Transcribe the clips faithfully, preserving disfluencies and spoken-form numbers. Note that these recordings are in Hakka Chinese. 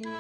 算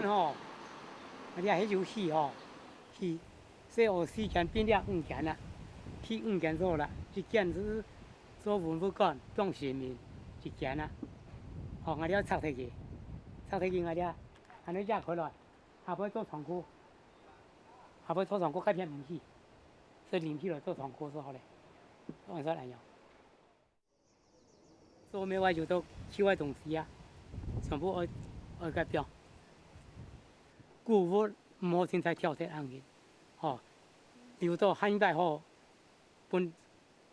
算吼，啊，這係有戲吼，戲，細學四間變了五間啊，戲五間做了，一間係做文物館，當神明，一間啊。吼，𠊎這拆忒去，拆忒去𠊎這，恁樣挖開來，下背做倉庫，下背做倉庫，該片毋起，所以連起來做倉庫就好咧。按算恁樣。 做廟愛有兜舊个東西啊，全部愛，愛改變。古物毋好凊彩挑忒恁樣，吼，留到下一代好，分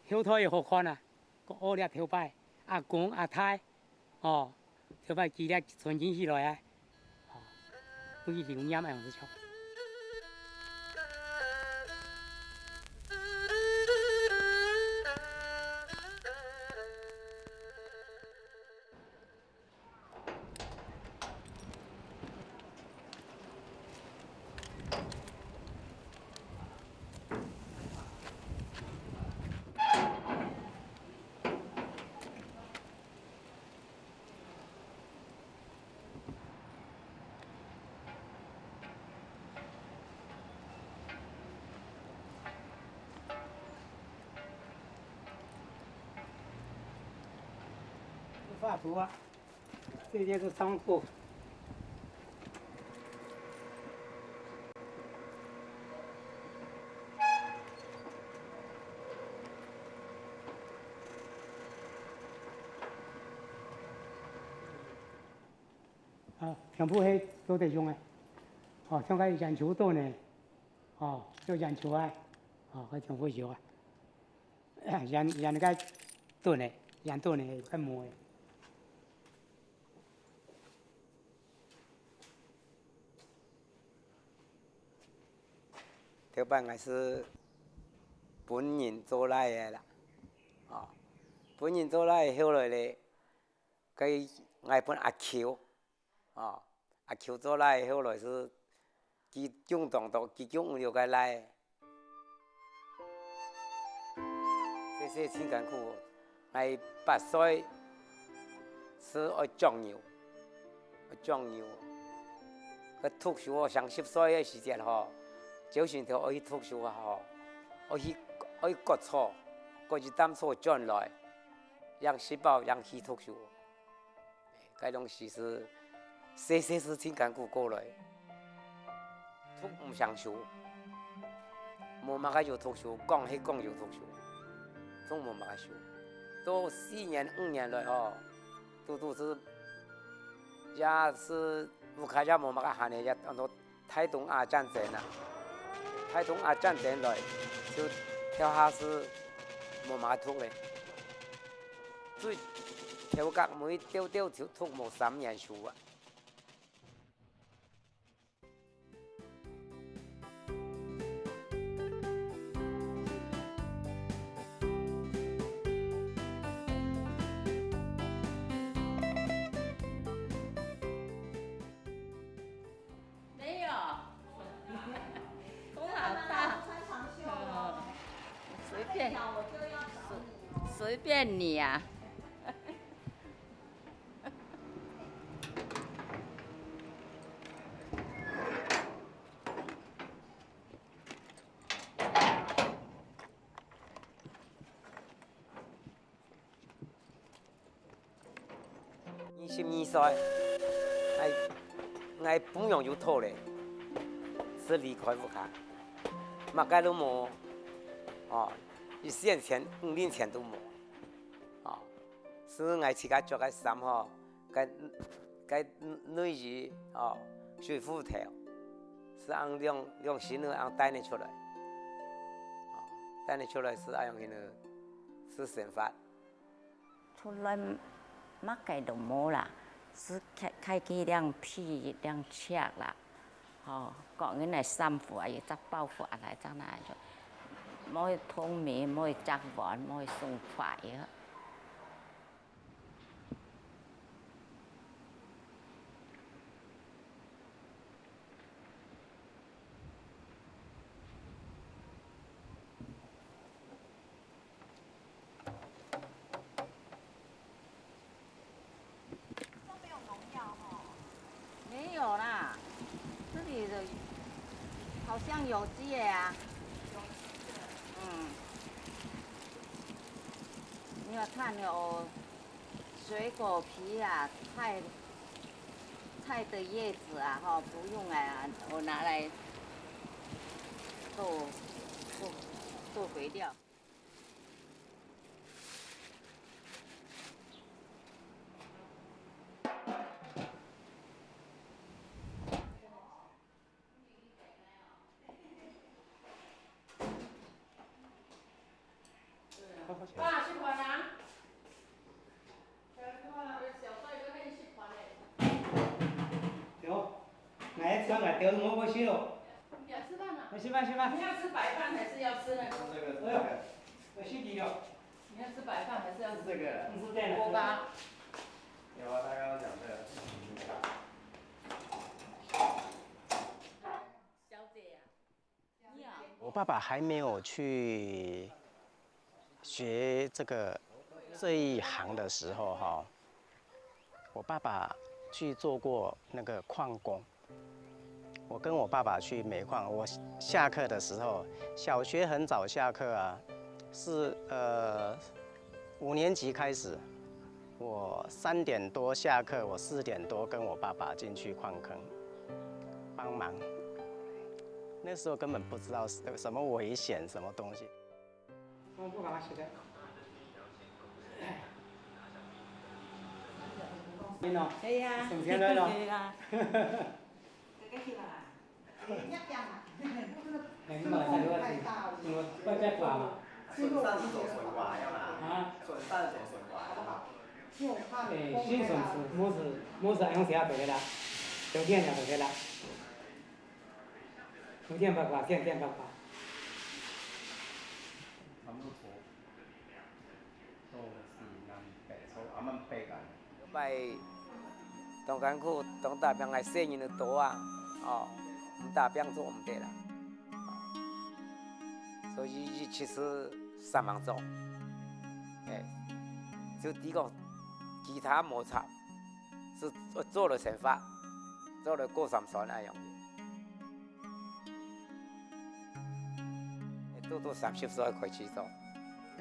後代个好看啊，過學這頭擺，阿公阿太，吼，頭擺佢這傳承起來啊。 哦，分佢留念恁樣就著。 畫圖啊，這些是倉庫。 啊，全部係做得用个。哦，像該圓球墩呢，哦，做圓球啊，哦，該全部有啊。圓，圓个墩呢，圓墩呢，有个木个。 頭擺𠊎係分人做倈仔啦，哦，分人做倈仔後來咧，該𠊎分阿舅，哦，阿舅做倈仔後來係佢降當多，佢降五六個倈仔。 細細盡艱苦，𠊎八歲係愛掌牛，愛掌牛。該讀書哦，像十歲个時節吼，朝晨頭愛去讀書啊吼，愛去，愛割草，割一擔草轉來，正食飽正去讀書。 該當時係，細細係盡艱苦過來，讀毋成書，無麼个有讀書，講係講有讀書，總無麼个書。到四年五年來吼，堵堵係，也係屋下也無麼个閒个，也安到 大東亞戰爭啊，大東亞戰爭來，就跳下去無麼个讀咧。最頭殼尾兜兜就讀無三年書啊。 没有，风好大。哦，随便，随，随便你啊。十二歲，𠊎，𠊎餔娘又討咧，就離開屋下，麼个都無，哦，一仙錢、五零錢都無，哦，就𠊎自家著个衫吼，个，个內衣，哦，水戽頭，就恁樣兩，兩身仔恁樣帶你出來，哦，帶你出來就恁樣形仔，就生活。 出來麼个都無啦，就揢，揢起領被領尺啦，吼，各人个衫褲啊，一隻包袱啊來，隻那就，無去淘米，無去執碗，無去送貨个。 都沒有農藥哦。沒有啦，這裡的好像有機的啊。有機的。嗯。你有看有水果皮啊，菜，菜的葉子啊，哈，不用啊，我拿來做，做，做肥料。 爸，食飯啊！小帥哥喊你食飯咧。對，來，請來，對，我食咯。你要吃飯啊？我食飯，食飯。你要吃白飯還是要吃那個？這個，這個。哎呦，我失禮了。你要吃白飯還是要吃這個。是這個。鍋巴？有啊，他剛剛講這個。小姐呀， 我爸爸還沒有去學這個，這一行的時候，哈，我爸爸去做過那個礦工。我跟我爸爸去煤礦，我下課的時候，小學很早下課啊，是，呃，五年級開始， 我三點多下課，我四點多跟我爸爸進去礦坑幫忙。那時候根本不知道什麼危險，什麼東西。我不敢吃的。可以啊。省錢來了。可以啊。 哎，你买这个，我，我，我再看嘛。順山係做順瓜个嘛，啊？順山係做順瓜个嘛。哎，新順是，毋是，毋是用寫个啦，有天也个啦。有天白话，天天白话。 都係南北朝，啊，南北啊。拜當艱苦，當打拚个細人仔多啊，哦，毋打拚做毋得啦。哦，所以一直係三行做，哎，就知講其他無插，就做了生活，做了過三餐恁樣。 都，都三十歲開始做。哎，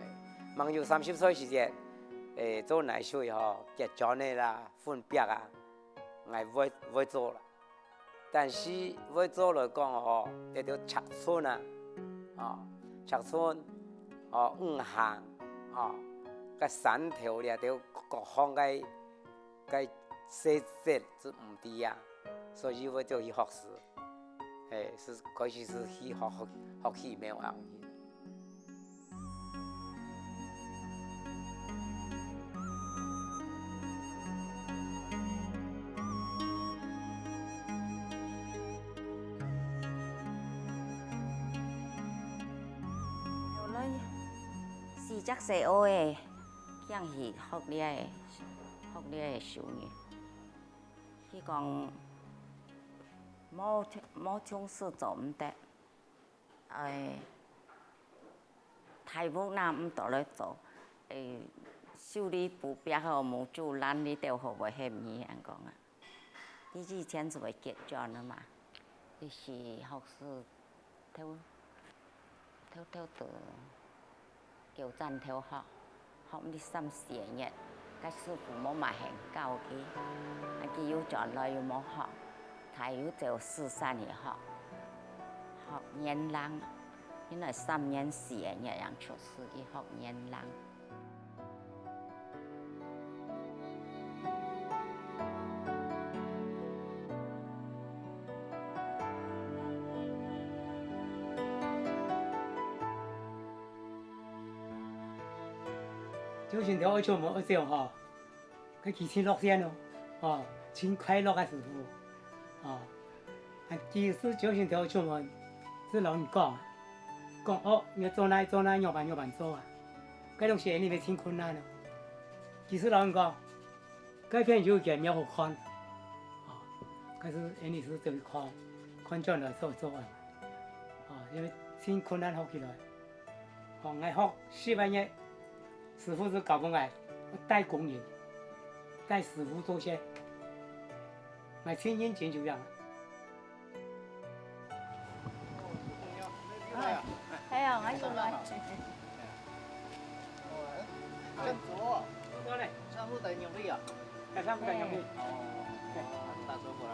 吂有三十歲時節，哎，做泥水吼，結磚仔啦、粉壁啊，𠊎會，會做啦。但是會做來講吼，這兜尺寸啊，哦，尺寸，哦，五行，哦，該山頭這兜各項个 該細節就毋知啊，所以𠊎就去學師，嘿，係開始係去學，學，學起廟啊。有了四隻細阿仔， 驚去學這个，學這个手藝。佢講，無，無從事做毋得，哎，大屋若毋倒來做，哎，修理布壁吼，無做爛，你兜好會喊你恁講啊。佢以前就會結磚个嘛，佢係學師頭 偷偷仔九站頭學，學毋知三四個月，該師傅無麼肯教佢，啊，佢又轉來又無學，佢又走四散去學，學園林，原來三年四个月樣出師去學園林。 朝晨頭愛出門愛走吼，該佢盡樂天哦，哦，盡快樂个師傅，哦。啊，其實朝晨頭出門，係摎你講，講哦，你愛做哪做哪，仰般仰般做啊，該東西你會盡困難哦。其實摎你講，該片有一間廟好看，哦，該係你係走去看，看轉來做做啊，哦，因為盡困難學起來。 哦，𠊎學十個月，師傅就教分𠊎帶工人，帶師傅做事。𠊎盡認真就恁樣。哎，哎呀，𠊎又來。哦，哎，恁早哦。恁早咧。上次帶肉味啊？哎，上次帶肉味。哦，打車過來。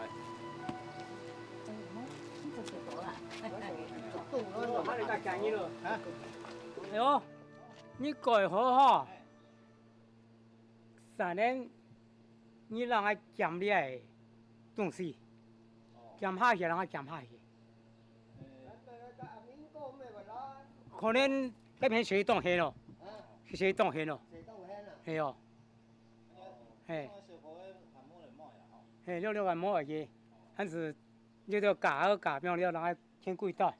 哎呦， 哎喲，你蓋好吼，三年你讓𠊎減這个東西，減下去，讓𠊎減下去。可能該片水當黑咯，水當黑咯，係哦，係，係，六六還無去，但是六六加二加，變了，讓𠊎添幾代。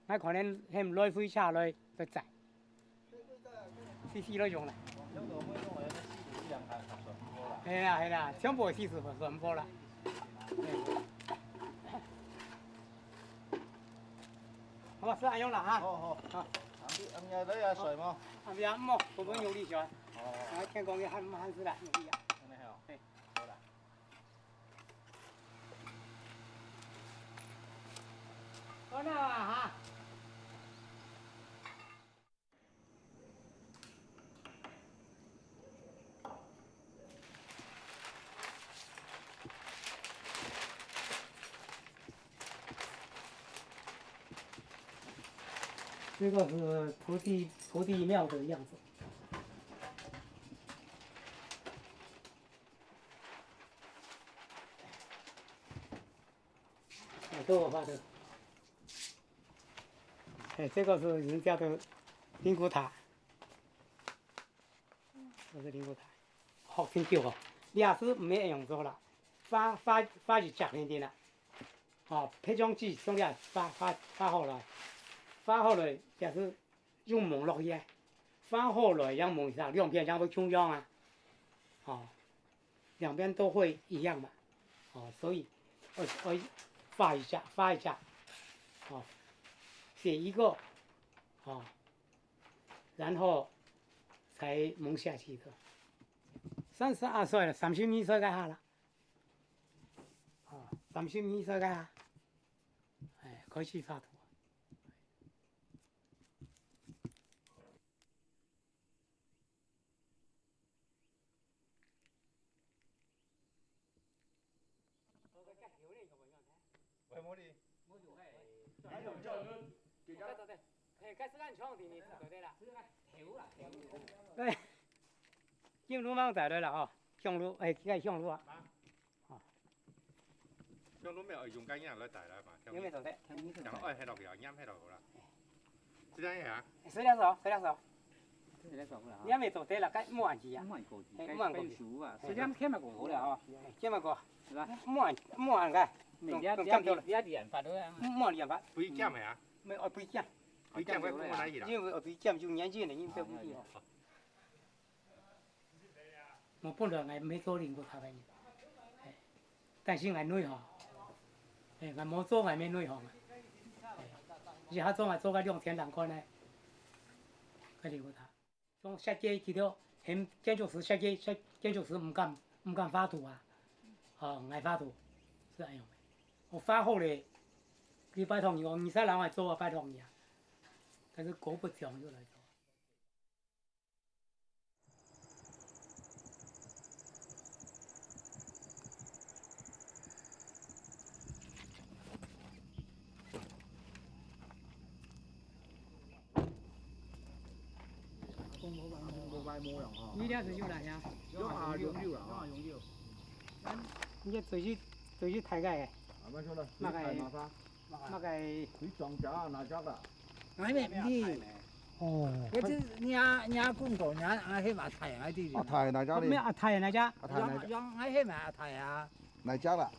𠊎可能喊來回車來，來載。試試來用啦。係啦，係啦，全部係四十分鐘啦。好吧，係恁樣啦哈。好，好。好。恁樣來也水無？恁樣無，我們用力選。哦。啊，天公也還，還是啦，用力啊。恁樣好。係。好啦。 好，那哈。这个是土地，土地庙的样子。 哎，都有画的。哎，这个是人家的灵骨塔，这是灵骨塔，好，真旧哦。你也是没用做了，发发发一只定定了，哦，配种子种了，发发发好了，发好了也是用蒙落去啊，发好了用蒙一下，两片像会共样啊，哦。 两边都会一样嘛，哦，所以，呃，呃，发一下，发一下，哦，写一个，哦，然后才蒙下去的。三十二岁了，三十二岁个下了，啊，三十二岁个下，哎，开始发图。 喂，莫莉。哎，金鹿望仔來了哦，香爐，哎，該香爐啊。 哦。香爐乜愛用該樣來帶來嘛，用乜做得。然後愛黑落去啊，黏黑落去啦。這樣也啊？水兩手，水兩手。水兩手啦，黏乜做得啦，該摸下去啊。摸下去，哎，摸下去。該手啊，水兩天嘛過好了哦。哎，這麼過。是吧？摸下，摸下看。你你你你你發對啊。摸兩發。不會減的啊？沒有，不會減。不會減，會摸哪去啦？因為我不會減，就黏住了，因為這不會。 我本來𠊎毋係做靈骨塔个人，哎，但是𠊎內行，哎，𠊎無做𠊎乜內行啊，哎，一下做𠊎做个兩千零塊呢，个靈骨塔。從設計佢兜，喊建築師設計，設，建築師毋敢，毋敢畫圖啊，哦，𠊎畫圖，係恁樣个。我畫好咧，佢拜託你哦，你再讓𠊎做啊，拜託你啊。但是姑不將就來做。無了吼。你這就有了呀。有啊，永久了啊。永久。你這水是，水是抬个，啊，沒錯了，麼个，水抬麻花。麼个。水漲價啊，哪家的？哎，沒，沒。哦。這是你阿，你阿公講，你阿，阿黑嘛抬啊，對不對？啊，抬哪家的？沒有，啊，抬哪家？啊，抬哪家？用，用，哎，黑嘛，抬啊。哪家的？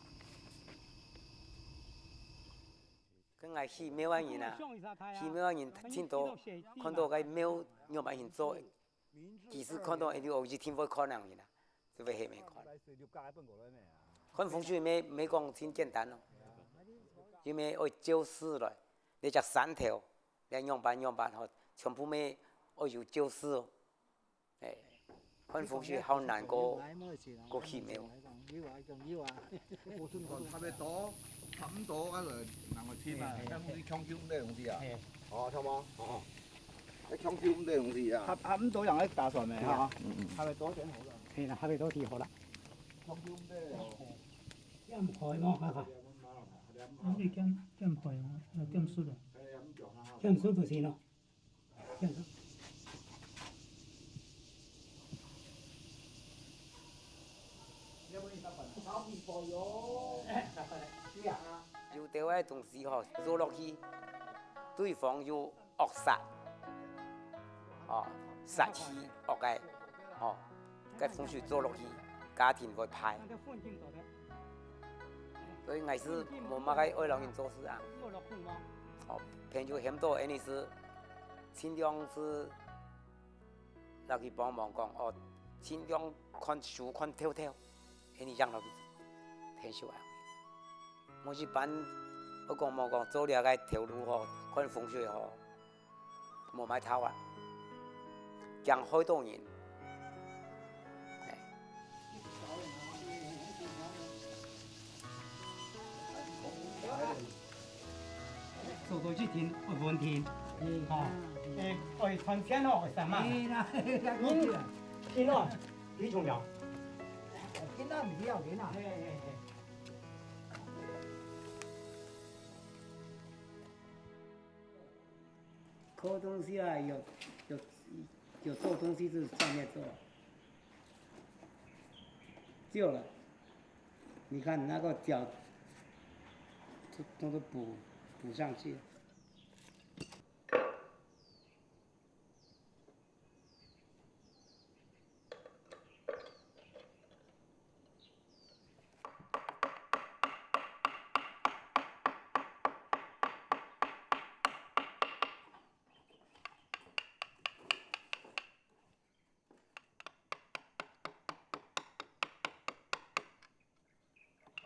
跟𠊎起廟个人啊，起廟个人盡多看到該廟仰般形做，其實看到一定會去聽會看个人啊，就會去遐看。看風水無，無講盡簡單咯，因為愛照字來，你隻山頭，你仰般仰般吼，全部乜愛有照字哦。 哎，看風水好難過，過起廟。差不多，差不多，啊，人會聽嘛，嘿，嘿，像你強求毋得東西啊。嘿。哦，差不多，哦。愛強求毋得東西啊。差，差不多人愛打算的哈。嗯，嗯。差不多就好了。嘿啦，差不多就好了。強求毋得哦。減開嘛，哈哈。你減，減開嘛，要減速的。減速不行咯。 有兜个東西吼，做落去，對方有惡煞，哦，煞氣惡个，哦，該風水做落去，家庭會敗。所以𠊎係無麼个愛摎人做事啊。哦，朋友喊到恁呢係，盡量係摎佢幫忙講，哦，盡量看書看透透，恁呢正摎佢𢯭手啊。無一般，𠊎講無講，做這个頭路吼，看風水吼， 無麼个頭啊，驚害到人。哎。做到一定愛穩定，嗯。哦，哎，愛賺錢哦，愛賺嘛。哎，那，那，那，嗯，平安，最重要。平安比較緊啊。哎，哎，哎。 靠東西啊，有，有，有做東西就是上面做，舊了，你看那個腳，都，都補，補上去。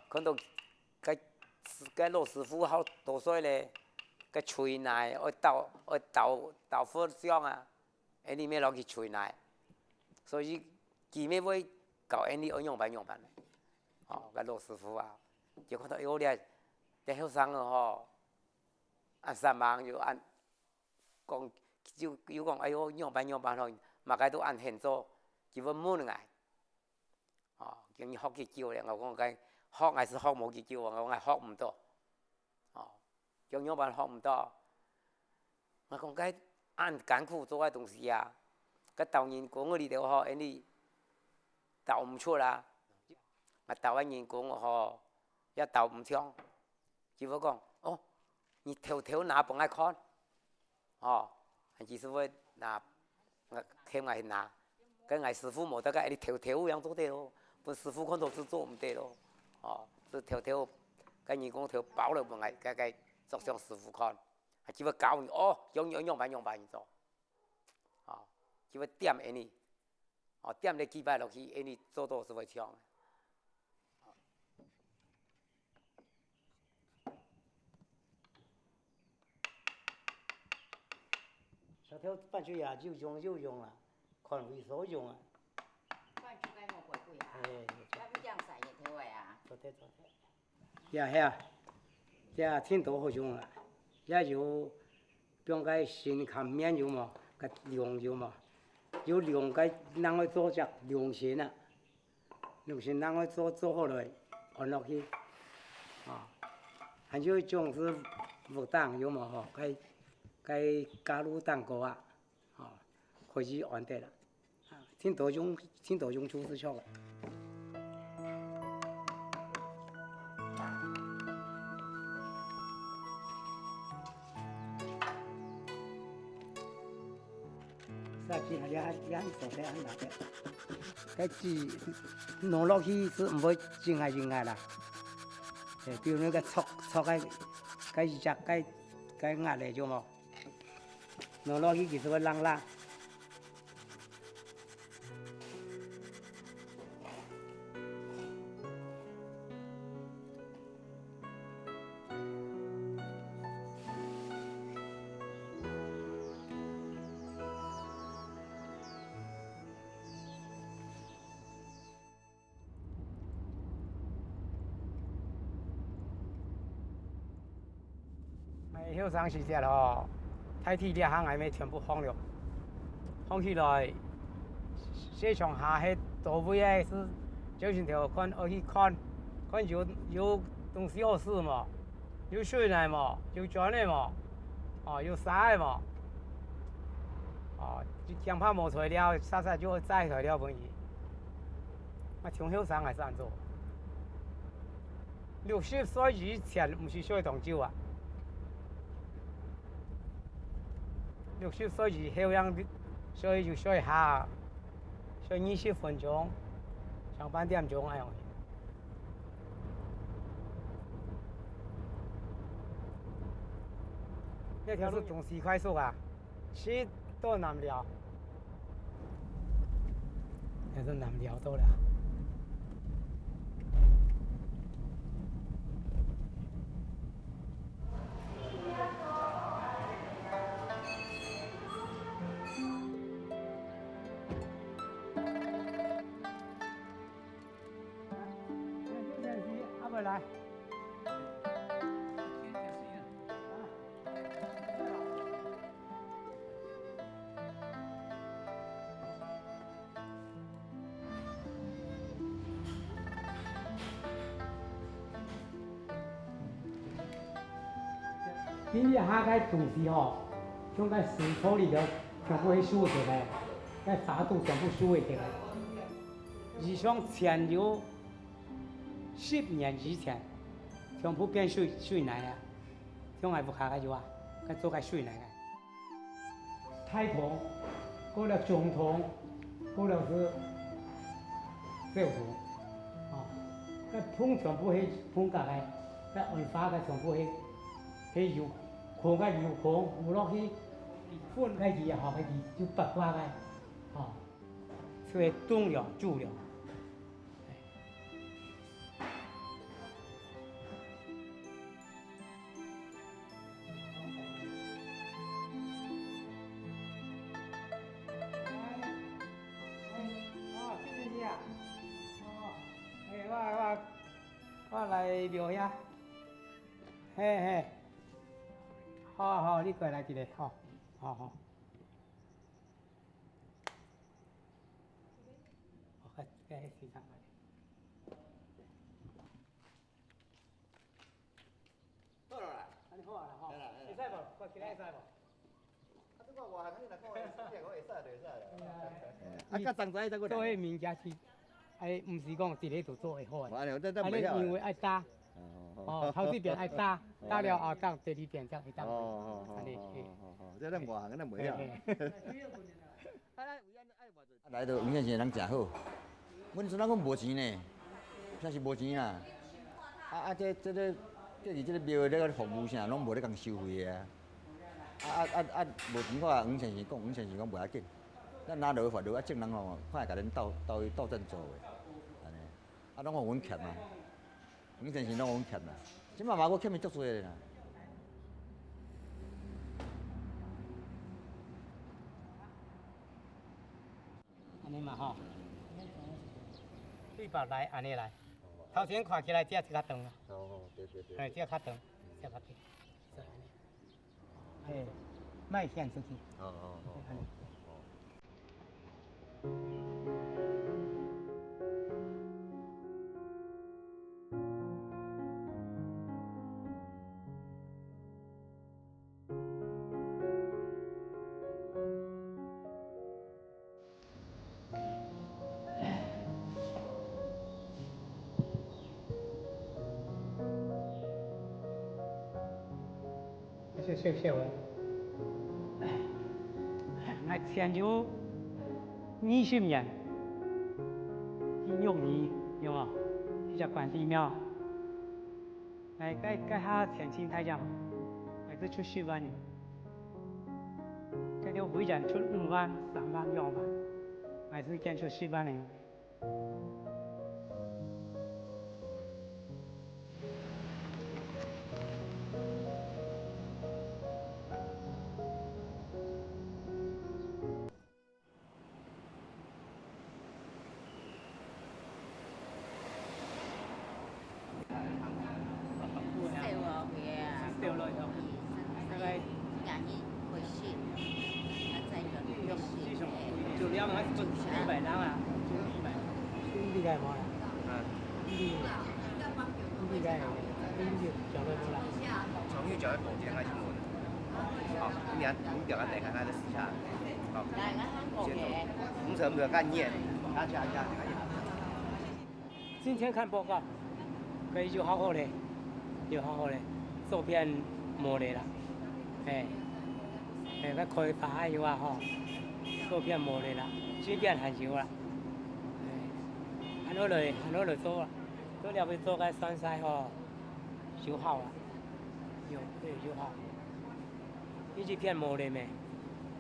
看到該，該老師傅好多歲咧，該錘泥愛倒，愛倒，倒佛像啊，恁呢乜摎佢錘泥，所以佢乜會教恁呢愛仰般仰般咧。哦，該老師傅啊，就看到，哎喲，這，這後生个吼，恁煞猛又恁 講，就，又講，哎喲，仰般仰般咯，麼个都恁肯做，佢會問𠊎。哦，叫你學幾久咧？𠊎講，該學𠊎係學無幾久啊，𠊎講𠊎學毋到。哦，叫仰般學毋到？𠊎講，該恁艱苦做个東西啊，該鬥人工个裡頭吼，恁呢鬥毋出啊。𠊎鬥个人工吼，也鬥毋像。 佢會講：「哦，你偷偷拿分𠊎看。」哦，佢就會拿，𠊎，喊𠊎去拿。該𠊎師傅無得个，你偷偷樣做得咯，分師傅看到就做毋得咯。哦，就偷偷，該人工偷包了分𠊎，該，該作像師傅看。啊，佢會教你，哦，仰，仰，仰般，仰般去做。哦，佢會點恁呢。哦，點了幾擺落去，恁呢做到就會像。 石頭搬出來又用又用啊，看位所用啊。搬出來莫怪怪啊。哎，要不這樣曬也對啊。做得，做得。呀，係啊，這盡多好用啊，也有放該心坎面有無？該龍有無？有龍該人會做隻龍神啊。 六十人愛做，做好來，安落去。啊，還有一種係屋頂有無吼？該，該家路頂高啊，吼，可以安得啦。啊，盡多用，盡多用處係像啊。係啊，這下這下這下做得恁難个。該紙弄落去係毋會真硬真硬啦。誒，比如那個戳戳該該一隻該該壓个有無？ 弄落去其實會冷啦。𠊎後生時節吼，大體這項𠊎乜全部放了，放起來，市場下係多位个，係朝晨頭看，愛去看，看有有東西好食無，有水泥無，有磚个無，哦，有沙个無，哦，就驚怕無材料，煞煞就愛載材料分佢。 啊，從後生還係恁做。六十歲以前毋係睡當久啊。六十歲以後樣睡就睡下，睡二十分鐘，上半點鐘恁樣。這條路中西快速啊，去到南寮。 也係南寮到了。阿伯來。 因為下个東西吼，像該水槽裡頭全部係收起來，該沙土全部收起來。以上前有十年以前，全部變水水泥啊，像𠊎屋下个有啊，該做个水泥个。 大桶，過了中桶，過了係小桶，哦，該桶全部係桶甲个，該安花个全部係係有空个有空，有落去，分个字也好个字，就八卦个，哦，就係凍了煮了。 哦，這个是啊。哦，哎，我我我來廟遐。嘿嘿。好好，你過來一下，好，好好。哦，該該先生來。 好了啦。恁好啊啦吼。會使無？過去來會使無？啊，這个外行你若講會使，我會使就會使啦。啊，較重在再過來。做迄物件是，哎，毋是講一个就做會好个。無，按呢，咱咱袂曉啊。按呢因為愛搭，哦，頭一遍愛搭，搭了後，到第二遍才會當。哦，好好好好好，這咱外行咱袂曉。嘿嘿。 啊，來到吳先生人誠好。阮陣仔阮無錢呢，真是無錢啊。啊啊，這這个，這是這个廟的咧服務啥，攏無咧共收費的啊。啊啊啊啊，無錢我共吳先生講，吳先生講袂要緊，咱拿落法律啊，眾人吼，看會共咱鬥鬥鬥陣做的，按呢。啊，攏予阮欠啊。 黃先生攏有欠啦，這馬嘛我欠伊足濟啦。按呢嘛吼，對白來按呢來，頭前看起來這較長啊，哦，對對對，嘿，這較長，這較長，是按呢。 嘿，莫顯出去。哦哦哦哦哦。笑笑啊。𠊎前有二十年，去玉里，有無？去隻關帝廟。𠊎該，該下前進大家，𠊎係出十萬銀。該條會員出五萬、三萬、兩萬，𠊎係捐出十萬銀。 從幼就愛保健愛去問。好，你等，你等下等下再試下。好，先走。毋使，毋使，較遠，較近，較近。 今天看報告，該有較好咧，有較好咧，左片無咧啦。嘿，嘿，該開發還有啊吼，左片無咧啦，這片還有啦。嘿，還好來，還好來做啊，做了會做該算晒吼，有好啊，有，對，有好。這片無咧咩，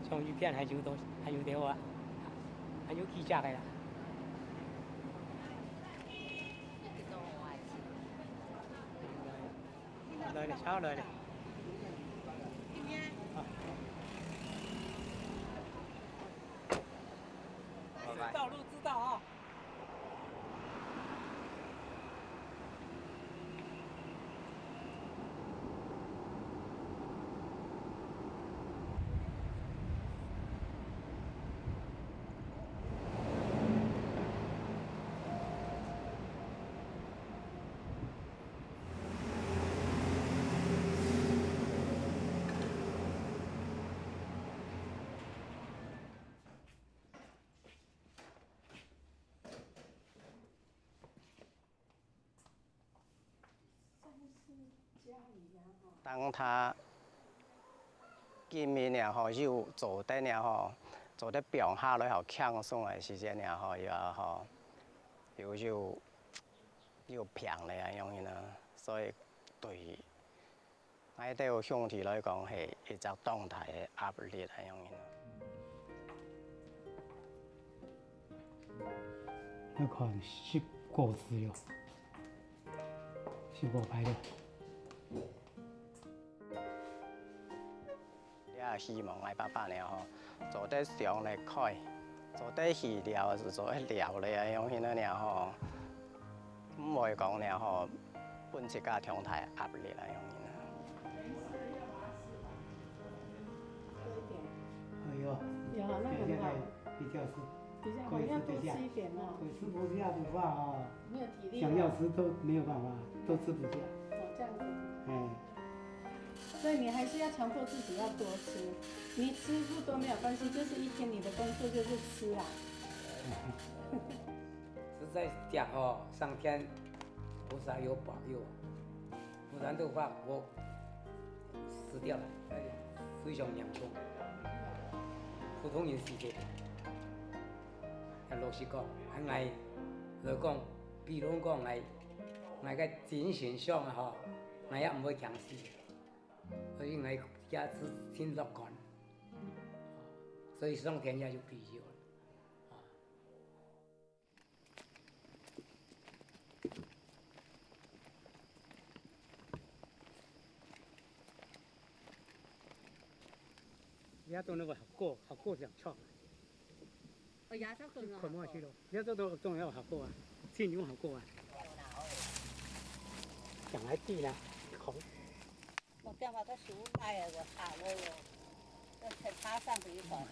像這片還有多，還有得好啊，還有幾隻个啦。 來咧，好，來咧。好，拜拜。照路知道啊。當他今日了吼，又做得了吼，做得放下來吼，輕鬆个時間了吼，又吼，又又又平了啊，樣呢，所以對 𠊎兜兄弟來講係一隻當大个壓力恁樣。愛看十過支喲，十過排喲。也希望𠊎爸爸呢吼，做得想得開，做得去了，做得了了，恁樣呢吼。 毋會講了吼，分自家當大壓力啊，恁樣呢。哎喲，有啊，那個很好。現在比較是，比較好，要多吃一點哦。可以吃不下不怕哦，沒有體力了。想要吃都沒有辦法，都吃不下。哦，這樣子。哎。 所以你還是要強迫自己要多吃。你吃不多沒有關係，就是一天你的工作就是吃啊。實在講哦，上天菩薩有保佑，不然的話我死掉了，非常嚴重，普通人死的。老實講，𠊎來講，比如講𠊎，𠊎个精神上吼，𠊎也毋會驚死。 所以𠊎也係盡樂觀，所以上天也有庇佑。這種个效果，效果上強。哦，也差不多啊。看下去咯，這種都當然有效果啊，盡有效果啊。上海地啦，好。 我電話个手卖个，我下个月，要才插上去一个了。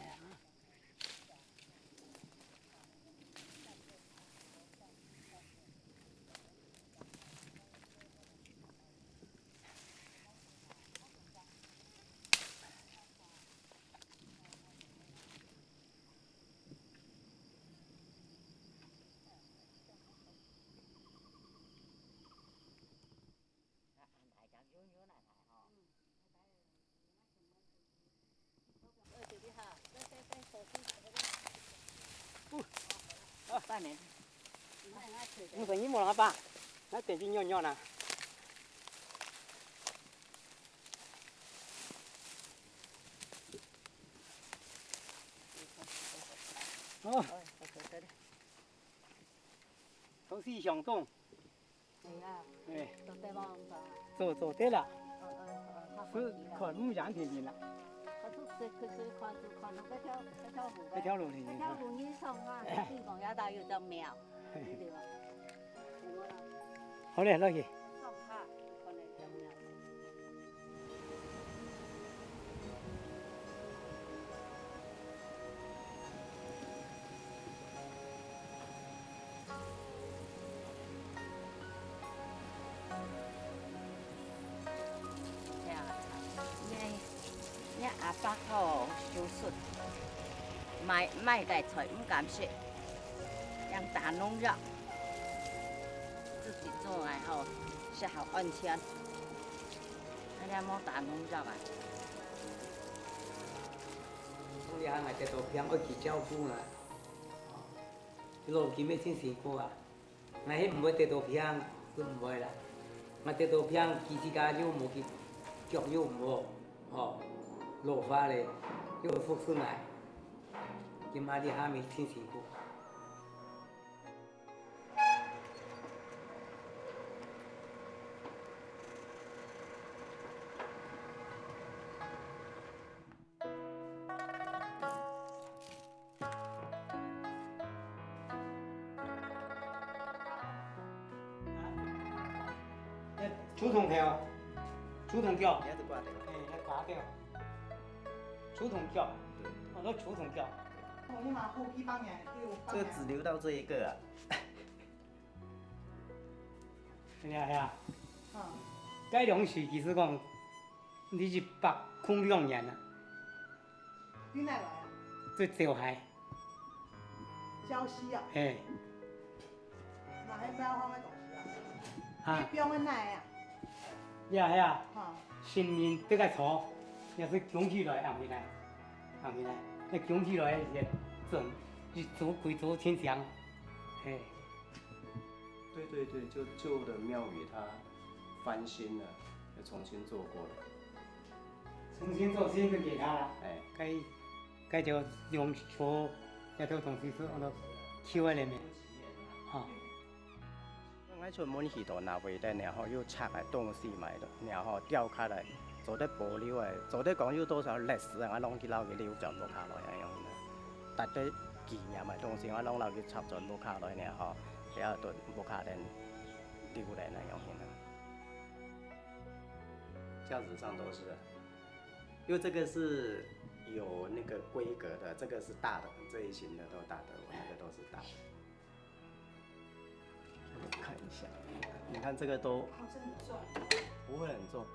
有生意無啦，阿爸？那點心軟軟啊。哦，同時想動。哎呀，哎，做得無？做，做得啦。哦，哦，哦，較好是看，毋想天天啦。佢就，佢就看，就看到該條，該條路，該條路天天看。該條路人上啊，天光也大有隻廟，對吧？ 好咧，落去。若阿伯吼手術，賣，賣个菜毋敢食，用打農藥，自己做个吼，較好安全。恁樣無打農藥啊。講這下𠊎得到病愛去照顧啦，老金也真辛苦啊。 𠊎係毋會得到病，就毋會啦。𠊎得到病，佢自家又無去，腳又毋好，吼，老化咧，又會服侍𠊎。今下這下咪真辛苦。 竹筒頭，竹筒腳。你要是挂掉。哎，要挂掉。竹筒脚，对。我说竹筒脚。我们拿后壁半年，对，我半年。这个只留到这一个啊。哎呀，哎呀。嗯。该东西其实讲，你一百空两年了。 你哪來啊？這就係。礁溪啊？嘿。哪會廟方个東西啊？啊。你標个哪啊？呀，係啊。哈。新年這個坐，也是供起來，行起來，行起來，那供起來也準，一組歸組親像，嘿。對對對，就舊的廟宇它翻新了，又重新做過了。 重新做新的給他了。哎。該，該就用說，這兜東西是按照舊的來面，哈。𠊎出門去到哪位咧，然後又拆个東西埋到，然後掉下來，做得保留个，做得講有多少歷史啊，𠊎攏去摎佢留全部下來啊，樣呢。值得紀念个東西，𠊎攏摎佢拆全部下來，然後，然後都屋下人丟人啊，樣呢。 架子上都是，因為這個是有那個規格的，這個是大的，這一型的都大的，我那個都是大的。我看一下，你看這個都好，這很重。不會很重。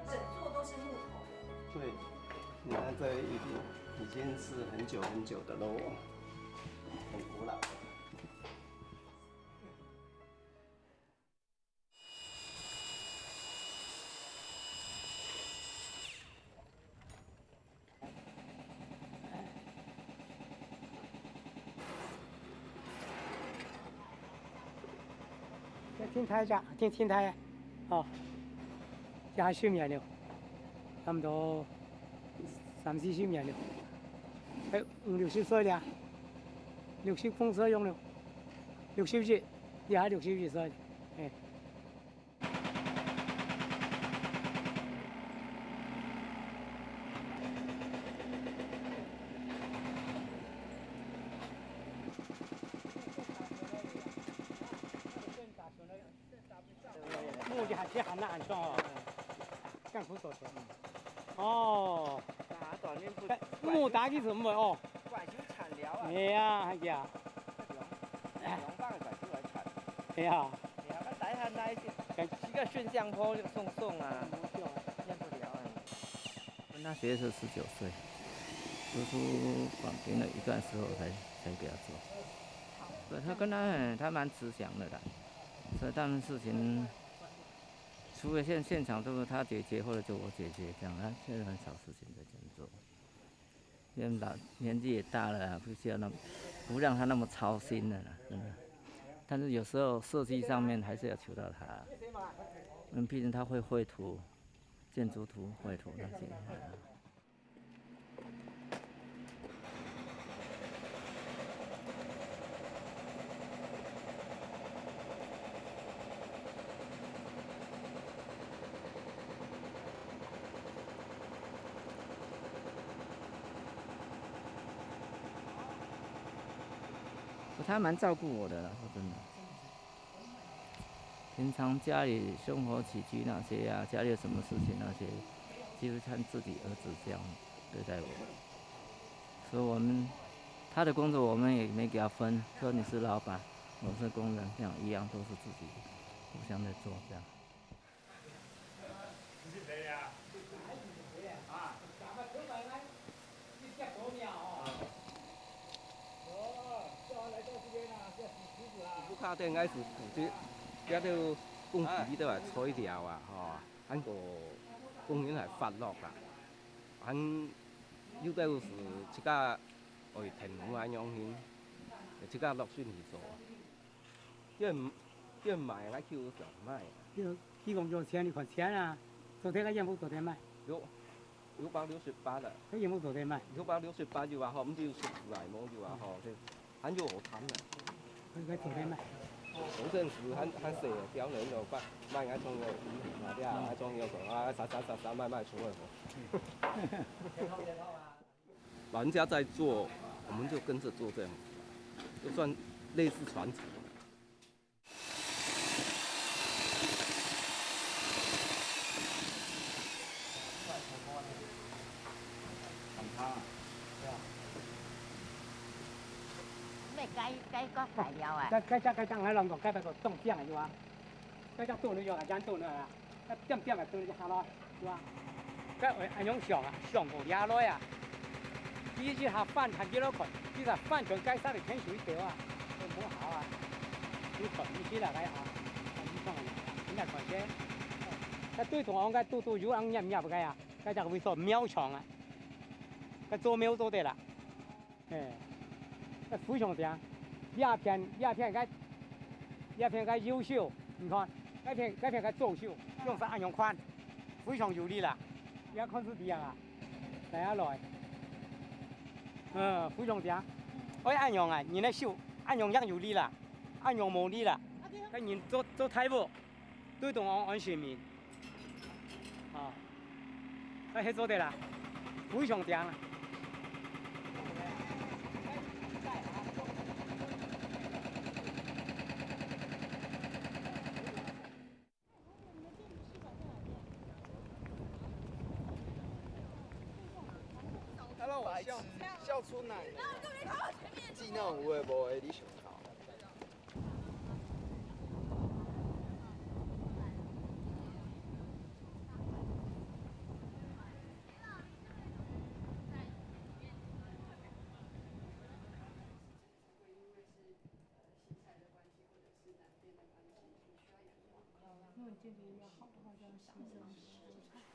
整座都是木頭的。對，你看這已經，已經是很久很久的嘍，很古老。 這挺大隻，挺，挺大个，哦，這還十年了，差不多三四十年了，哎，五六十歲了，六十公歲用了，六十一，這還六十一歲，哎。 木就還，這還難安上哦，艱苦所求。哦，打斷你不，木打起什麼哦？怪就慘了啊！哎呀，哎呀，兩，兩百个怪就來慘。哎呀，哎呀，那大漢那一些，幾個順向坡就送送啊，用不了啊。跟他學的時候十九歲，讀書當兵了一段時候才，才給他做。對，他跟他，他蠻慈祥的啦，所以他們事情除了现现场都是他姐姐或者就我姐姐这样，他现在很少事情在这样做，因为老年纪也大了啊，不需要那么不让他那么操心了啦，真的。但是有时候设计上面还是要求到他，嗯，毕竟他会绘图，建筑图、绘图那些。他蛮照顾我的啦，说真的。平常家里生活起居那些啊，家里有什么事情那些，几乎像自己儿子这样对待我。所以我们他的工作我们也没给他分，说你是老板，我是工人，这样一样都是自己互相在做这样。屋下个𠊎係負責這兜工地个材料啊，吼，還過工人个發落啊，還有兜係自家愛𢯭手恁樣形，自家落手去做。 叫人，叫人買，𠊎去有想買。就希望有錢，你看錢啊，昨天个煙霧昨天賣，六，六百六十八了。个煙霧昨天賣，六百六十八有啊吼，毋知有出來無有啊吼，這還有好談的。个个昨天賣。昨陣時還，還細个，表人有賣，賣𠊎總有，啊，對啊，𠊎總有講啊，啥啥啥啥賣賣出來吼。老人家在做，我們就跟著做這樣子，就算類似傳承。咩改，改个材料啊？該，該隻，該隻，𠊎摎你講，該擺个當靚个，有啊。該隻做你用啊，樣做你啊。 該點點个對下來，是吧？該會恁樣想啊，想過這來啊。第一下翻下去了看，第三翻轉該煞个天水表啊，都無好啊。你看你去了該啊，你看，你來看些。該對同行該都都有人捏捏个啊，該隻位所廟場啊，該做廟做得啦。 嘿，該非常靚，這片，這片个，這片个優秀，你看，該片，該片个裝修，用上恁樣寬，非常有力啦。這看是點啊，來啊來，嗯，非常靚。哎，恁樣啊，你來修，恁樣樣有力啦，恁樣無力啦，該人做，做大屋。 對同行安全面。啊，該係做得啦，非常靚啊。他讓我笑，笑出奶了。技能有的無的，你想看。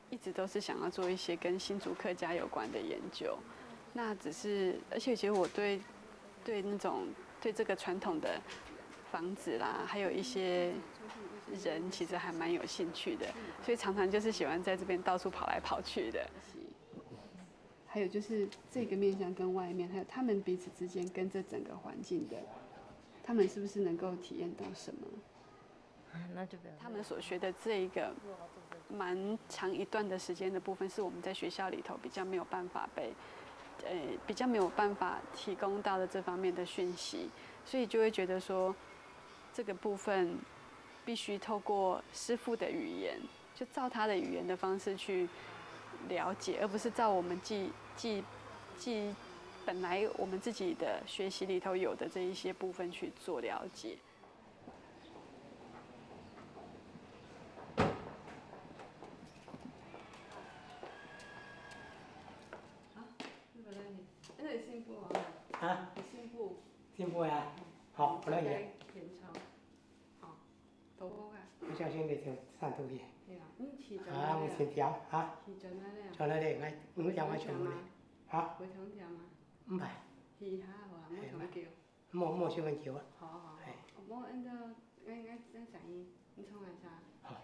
一直都是想要做一些跟新竹客家有关的研究，那只是，而且其实我对对那种对这个传统的房子啦，还有一些人，其实还蛮有兴趣的，所以常常就是喜欢在这边到处跑来跑去的。还有就是这个面向跟外面，还有他们彼此之间跟这整个环境的，他们是不是能够体验到什么？那就不要。他们所学的这一个蛮长一段的时间的部分，是我们在学校里头比较没有办法被，呃，比较没有办法提供到的这方面的讯息，所以就会觉得说，这个部分必须透过师傅的语言，就照他的语言的方式去了解，而不是照我们既既既本来我们自己的学习里头有的这一些部分去做了解。 啊，你本来你，哎，那你新妇啊？啊，你新妇，新妇呀，好，不要紧，填充，好，头发啊，不小心给这个散出去。係啊，你去轉來啊？啊，我先調啊。去轉來了。轉來了，𠊎，你調𠊎全部了。啊？會傷忝嗎？毋怕。去一下好啊，莫傷久。莫，莫傷恁久啊。好，好，好。係。莫恁多，𠊎，𠊎，𠊎聲音，你衝來啥？好。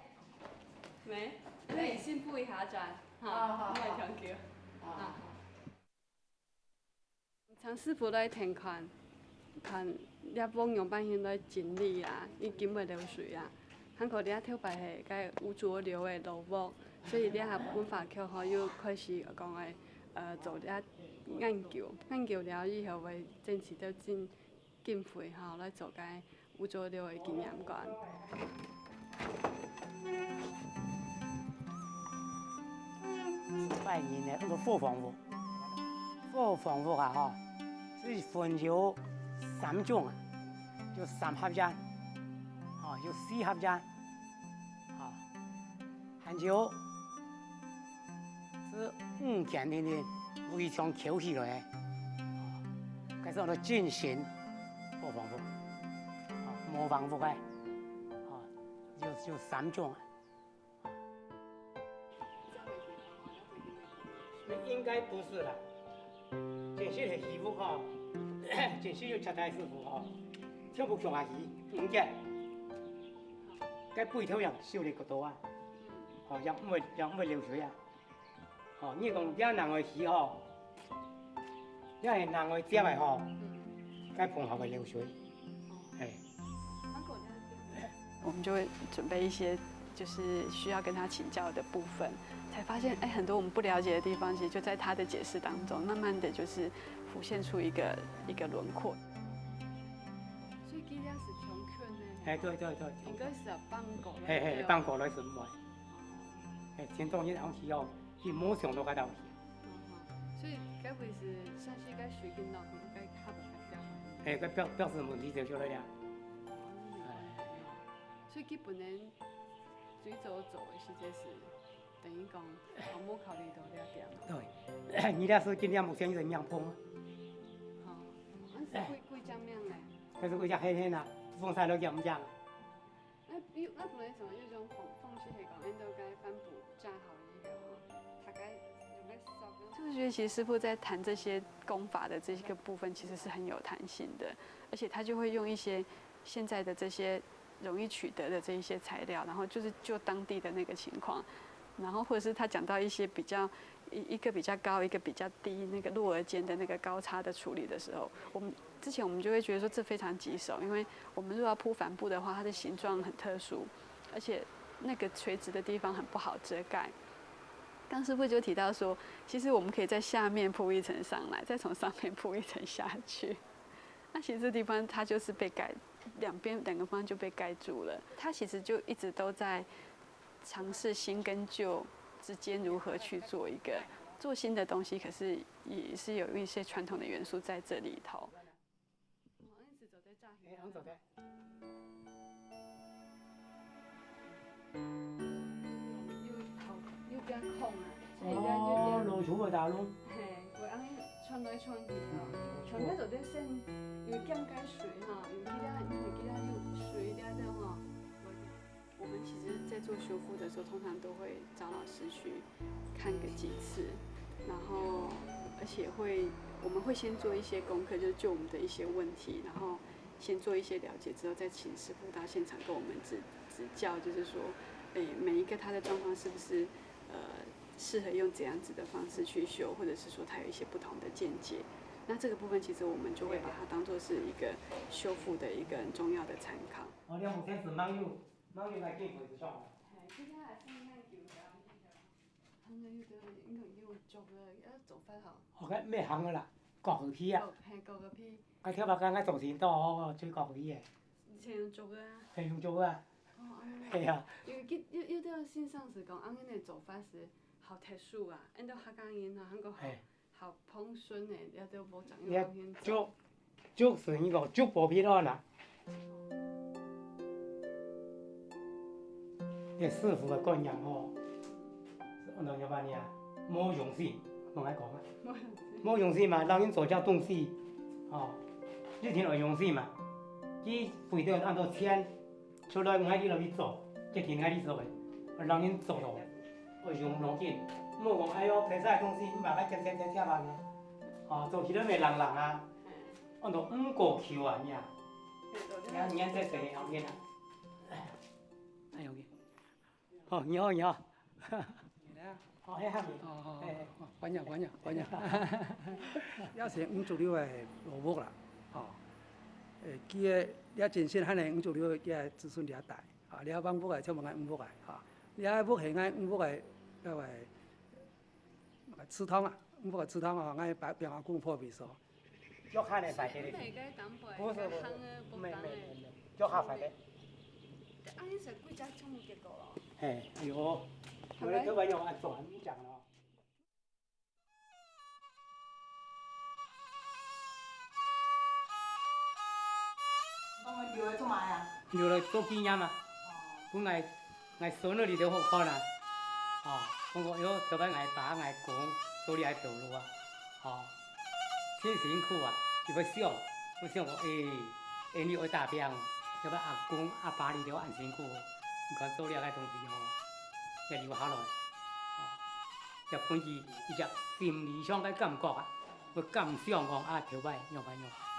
喂，那你先付一下轉，哈，啊，好，莫傷久。好。啊，好。 請師傅來聽看，看這屋仰般形來整理啊，已經會漏水啊。還過這頭擺係該吳濁流个老屋，所以這下文化局吼又開始講誒，呃，做這研究，研究了以後會爭取到經，經費吼，來做該 吳濁流个紀念館。拜年个，那個伙房屋，伙房屋啊，吼，係分有三種啊，有三合院，吼，有四合院，吼，還有 係五間定定圍牆摳起來个，該係安到進行伙房屋，模仿屋个，有，有三種。應該不是啦，真實係起屋吼，真實有接待師傅吼，全部共下起五間，該背頭樣修理過多啊，吼，也毋會，也毋會漏水啊。 吼，你講這人愛起吼，這係人愛接个吼，該棚下會漏水。係。我們就會準備一些就是需要跟他請教的部分，才發現，哎，很多我們不了解的地方，其實就在他的解釋當中，慢慢的就是浮現出一個，一個輪廓。所以佢這係長圈呢？哎，對，對，對，長圈。應該係要放過來，係，係，對吧？放過來係毋會。 哎，前段日好像哦，佢無想到該兜去。嗯哼，所以該位係算係該水緊落去，該較無法調。哎，該表，表示問題就出來了。哦，哎。所以佢本來最早做个時節係，等於講，哦，無考慮到這點。對，你這係今天目前一個樣碰啊。好，那是幾，幾隻名呢？該係幾隻黑黑啊，風沙都養毋養。 那有，那本來想用一種方，方式係講，恁多个帆布紮好以後，吼，大概用个手。就是覺得其實師傅在談這些工法的這個部分，其實是很有彈性的，而且他就會用一些現在的這些容易取得的這一些材料，然後就是就當地的那個情況，然後或者是他講到一些比較，一，一個比較高，一個比較低，那個落而肩的那個高差的處理的時候，我們 之前我們就會覺得說這非常棘手，因為我們如果要鋪帆布的話，它的形狀很特殊，而且那個垂直的地方很不好遮蓋。剛師傅就提到說，其實我們可以在下面鋪一層上來，再從上面鋪一層下去。那其實這地方它就是被蓋，兩邊，兩個方就被蓋住了。它其實就一直都在嘗試新跟舊之間如何去做一個，做新的東西，可是也是有一些傳統的元素在這裡頭。 哦，恁樣做得紮起來。哎，恁樣做得。又好，又變空啊，所以這樣就哦，變，露出个大路。嘿，會恁樣穿來穿去吼，嗯，穿開就得先有減解水吼，有其他，因為其他有水了了吼。 我們其實在做修復的時候，通常都會找老師去看個幾次，然後而且會，我們會先做一些功課，就是就我們的一些問題，然後先做一些了解之後，再請師傅到現場跟我們指，指教，就是說，誒，每一個他的狀況是不是，呃，適合用怎樣子的方式去修，或者是說他有一些不同的見解。那這個部分其實我們就會把它當作是一個修復的一個很重要的參考。哦，你目前係吂有 吂有來見過一下。嘿，其實還係蠻久个啊，你看。他們有个，應該有做个，要做法吼。哦，該毋係行个啦，割个皮啊。哦，嘿，割个皮。啊，頭擺剛剛做成到，哦，最割个皮个。以前有做个啊。嘿，有做个啊。哦，哦。嘿啊。有个，有，有个先生係講，恁樣个做法係好特殊啊，恁樣客家人啊，還過好 嘿。好碰順个，也都無怎樣也樣做。竹，竹係一個竹薄皮案啊。這師傅个觀念吼，係按照樣般呢，無用心，同𠊎講啊。無用心。無用心嘛，人人做這東西，吼，一定愛用心嘛。佢為著恁多錢， 出來𠊎俚落去做，決定𠊎俚做个。人人做咯，愛用腦筋，莫講哎喲，白晒个東西，你把它剪剪剪掉啊呢。哦，做起來會冷冷啊，安到毋過去啊，你啊。你看，你看这谁好念啊？哎，OK。好，你好，你好。好，嘿，好。哦，好，好，哎，好，欢迎，欢迎，欢迎。也是五十六个老屋啦，吼。呃，佢个，也真新罕个五十六个子孙了带。 啊，這房屋个，全部𠊎屋个，哈。這屋係𠊎屋个，該个，該个祠堂啊，屋个祠堂啊，𠊎爸，爸阿公破位所。腳下个擺个。不是，不是，沒，沒，沒，沒，腳下擺个。啊，你是幾隻全部結果咯？嘿，哎喲，我的頭擺用安裝，你講咯。 講留來做麼个啊？留來做紀念啊。哦。分𠊎，𠊎孫仔裡肚好看啊。哦，講講，喲，頭擺𠊎爸、𠊎公做這條路啊。哦，真辛苦啊，佢會想，會想講，欸，𠊎俚愛打拚，頭擺阿公阿爸裡肚恁辛苦，你看做這个東西吼，也留下來。哦。 也分佢一隻心理上个感覺啊，會感想講啊，頭擺仰般仰般。